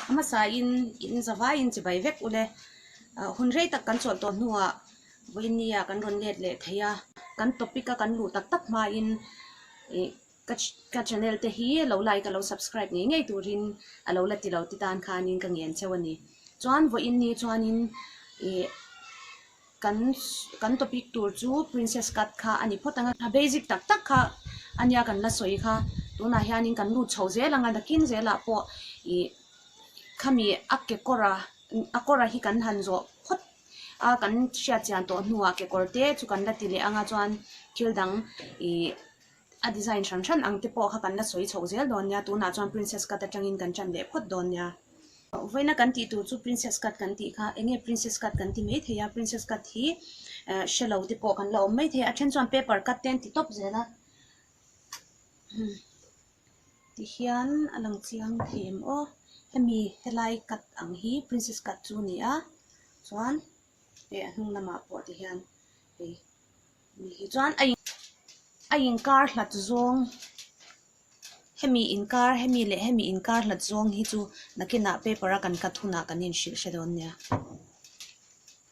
A hmasain in zavaiin chibai vek ule. Hun rei tak kan chawlh tawh hnuah vawinia kan rawn let leh thei a. Kan topic a kan luh tak tak hmain ih ka channel te hi lo like a lo subscribe ngei ngei turin a lo la ti lo ti tan khanin ka ngen cheu a ni. Chuan vawiin ni chuanin ih Kan kan topic tur chu princess cut kha a ni phawt ang a, a basic tak tak kha a nia kan la sawi kha, tunah hianin kan lut chho zel ang a, nakin zelah pawh ih khami a kekawr a a kawr a hi kan han zawh phawt a kan hriat chian tawh hnuah kekawr te chu kan la ti leh ang a chuan thil dang ih a design hran hran ang te pawh kha kan la sawi chho zel dawn nia, tunah chuan princess cut atangin kan tan leh phawt dawn nia. Vawiina kan tih tur chu princess cut kan tih kha eng nge princess cut kan ti mai thei a, princess cut hi eh hre lo te pawh kan la awm mai thei a, a then chuan paper cut te an ti tawp zel a, tihian a lang chiang thei em aw, hemi helai cut ang hi princess cut chu a ni a, chuan hei a hnung lamah pawh tihian hei. Chuan a a inkar hlat zawng hemi inkar hemi leh hemi inkar hlat zawng hi chu nakinah paper a kan cut hunah kan inhrilh hre dawn nia.